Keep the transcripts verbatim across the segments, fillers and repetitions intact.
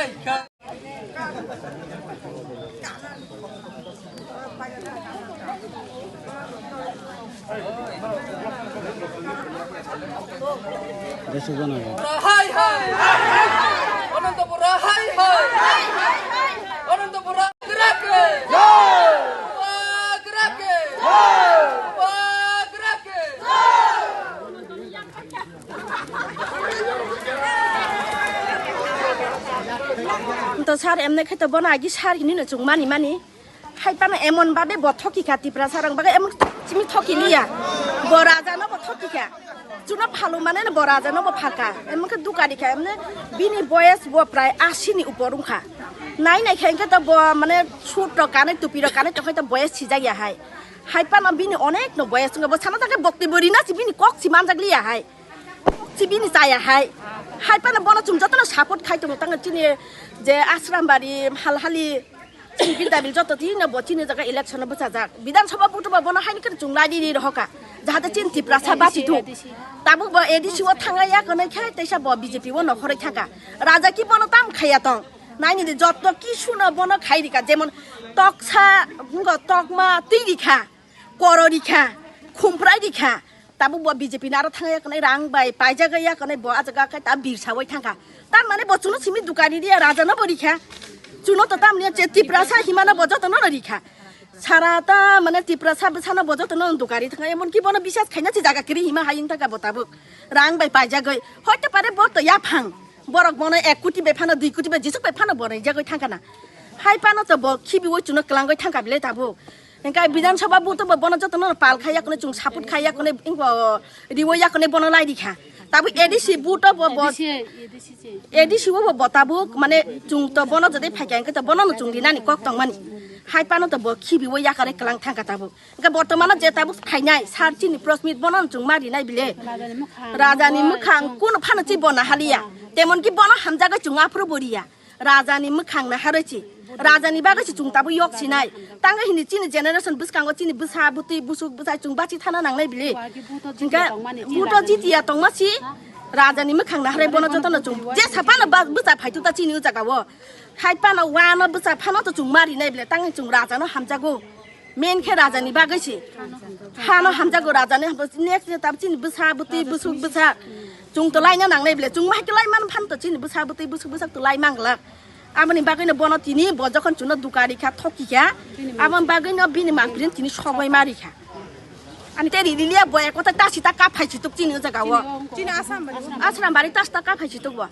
Hai hai! Anantapur hai hai! Anantapur Bubagra ke! Bubagra ke! Bubagra ke! To sir, emne khe to bono agi sir hinwi no chwng mani mani. Hai pano emon babe bo thoki kha, Tiprasa rang baga emon chimi thoki liya. Bo raja no bo thoki kha. Chuno phalu mane no bo raja no bo phalka. Emon khe dukari kha, emne bini boyes bo prai asi ni upor wngkha. Nai nai khe to bo mane suit rok kanai, tupi rok kanai, tongkhe to boyes sijak ya hai. Hai pano bini onek no boyes wngkha, bo sana ta khe bokti bo rina si bini kok si manjak liya hai. Si bini chaya hai. Hai pano bono chwng jotono support khai tongo, tang chini je Asrambari, Halhali, chini Bidyabil joto tino bo chini jaga election o bwchajak. Bidhan Sabha butuba bono haini khe chwng lai di rohoka. Jahate chini Tiprasa bachi thung. Tabuk bo A D C o thangya konai khai teisa bo B J P o nokhoroi thangka. Raja ki bono tam khaya tong. Naini di joto ki suno bono khai rika, jemon toksa, ngo tokma twi rikha. Koro rikha, khumprai rikha, tabuk bo B J P ni aro thangya kanai rang bai paijak ya kanai bo ah jaga khe ta birsa bai thangkha. Tar mane bo chwngno simi dukari riya, raja no bo rikha. Chwngno to tamni je Tiprasa himano bo joto no rikha. Sara ta mane Tiprasa bwsano bo joto no dukari thangkha, emon ki bono bisas khaina si jaga kiri hima hayung thangkha bo tabuk. Rang bai paijagwi. Hoite pare bo to yaphang. Borok bono ek koti bai phano, dui koti bai jisuk bai phano bo rijagwi thangkha na. Hai phano to bo khibiwi chwngno kwlangwi thangkha bile tabuk. Hingke Bidhan Sabha buto bo bono jotono pal khai yakone chwng support khai yakone ingo riwo yakone bono lai rikha. Tabuk A D C buto bo bo A D C, A D C se. A D C o bo bo tabuk mane chwng to bono jodi phaikha hingke to bono no chwng rinani kok tongmani. Hai phano to bo khibiwi yakare kwlang thangkha tabuk. Hingke bortomano je tabuk phainai sar chini press meet bono no chwng ma rinai bile. Rajani mwkhang. Rajani mwkhang kuno phano chi bo nahaliya. Temon ki bono hamjagwi chwng aphuru bo riya. Rajani mwkhang naharwi si. Rajani bagwi si chwng tabuk yok sinai. Tangwi hini chini generation bwskango chini bwsa bwtwi busuk bwsai chwng bachi thana nangnai bili. Hingke buto jitiya tongma si. Rajani mwkhang naharwi bono jotono chwng. Je saphano ba-, bwsa phaituk ta chini o jaga o. Hai phano wano bwsa phano to chwng ma rinai bile. Tangwi chwng rajano hamjago. Main khe rajani bagwi se. Hano hamjago rajani hamjago. Next je tab chini bwsa bwtwi busuk bwsa. Chwng to laina nangnai bile. Chwng ma hai to lai man phan to chini bwsa bwtwi busuk bwsa to lai manglak. Aboni bagwi no bono tini bo jokhon chwngno dukari kha, thoki kha. Aboni bagwi no bini mangpili tini sogwi mari kha. Ani te riliya bo ekota ta sita ka phai chituk chini o jaga o. Chini Asrambari. Asrambari ta sita ka phai chituk bo.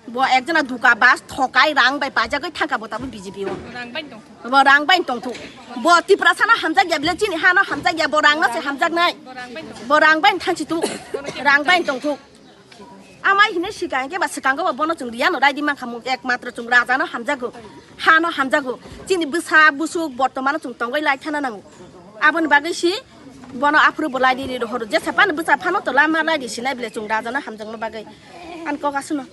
Bo ekjona duka bas thokai rang bai paijagwi thangka bo tabuk B J P o. Rang bai tongthok. Bo rang bai tongthok. Bo Tiprasa no hamjak ya bile chini hano hamjak ya, bo rang no se hamjak nai. Bo rang bai tongthok. Bo rang bai thangsi tu. Rang bai tongthok. Amai hine sikang ke ba sikang bo bono chwng riya no raidi mankha mu ekmatro chwng raja no hamjago. Hano hamjago. Chini bwsa busuk bortomano chwng tongwi lai thana nango. Aboni bagwi si bono aphuru bo lai di ri rohoro. Jesa phano bwsa phano to lama lai di sinai bile chwng raja no hamjakno bagwi. An kok asuno.